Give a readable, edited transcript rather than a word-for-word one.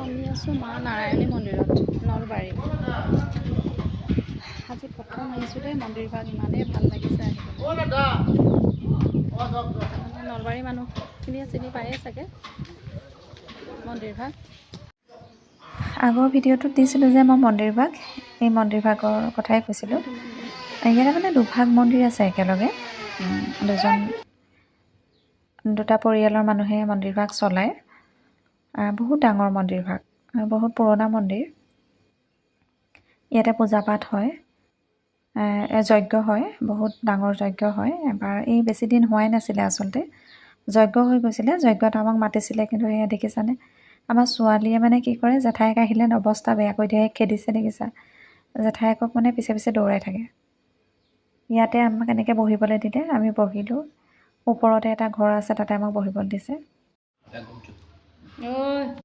আমি আছোঁ মা নাৰায়ণী মন্দিৰত, নলবাৰী। আজি প্ৰথম আহিছোঁ দেই মন্দিৰভাগ। ইমানেই ভাল লাগিছে আহি পেলাই। মানে নলবাৰী মানুহখিনিয়ে চিনি পায়েই চাগে মন্দিৰভাগ। আগৰ ভিডিঅ'টোত দিছিলোঁ যে মই মন্দিৰভাগ, এই মন্দিৰভাগৰ কথাই কৈছিলোঁ। ইয়াতে মানে দুভাগ মন্দিৰ আছে একেলগে। দুটা পৰিয়ালৰ মানুহে মন্দিৰভাগ চলায়। বহুত ডাঙৰ মন্দিৰভাগ, বহুত পুৰণা মন্দিৰ। ইয়াতে পূজা পাঠ হয়, যজ্ঞ হয়, বহুত ডাঙৰ যজ্ঞ হয়। এবাৰ এই বেছি দিন হোৱাই নাছিলে আচলতে, যজ্ঞ হৈ গৈছিলে। যজ্ঞত আমাক মাতিছিলে, কিন্তু এয়া দেখিছানে, আমাৰ ছোৱালীয়ে মানে কি কৰে, জেঠায়েক আহিলে অৱস্থা বেয়া কৰি দিয়ে। খেদিছে দেখিছা, জেঠায়েকক মানে পিছে পিছে দৌৰাই থাকে। ইয়াতে আমাক এনেকৈ বহিবলৈ দিলে, আমি বহিলোঁ। ওপৰতে এটা ঘৰ আছে, তাতে আমাক বহিবলৈ দিছে। ঐ।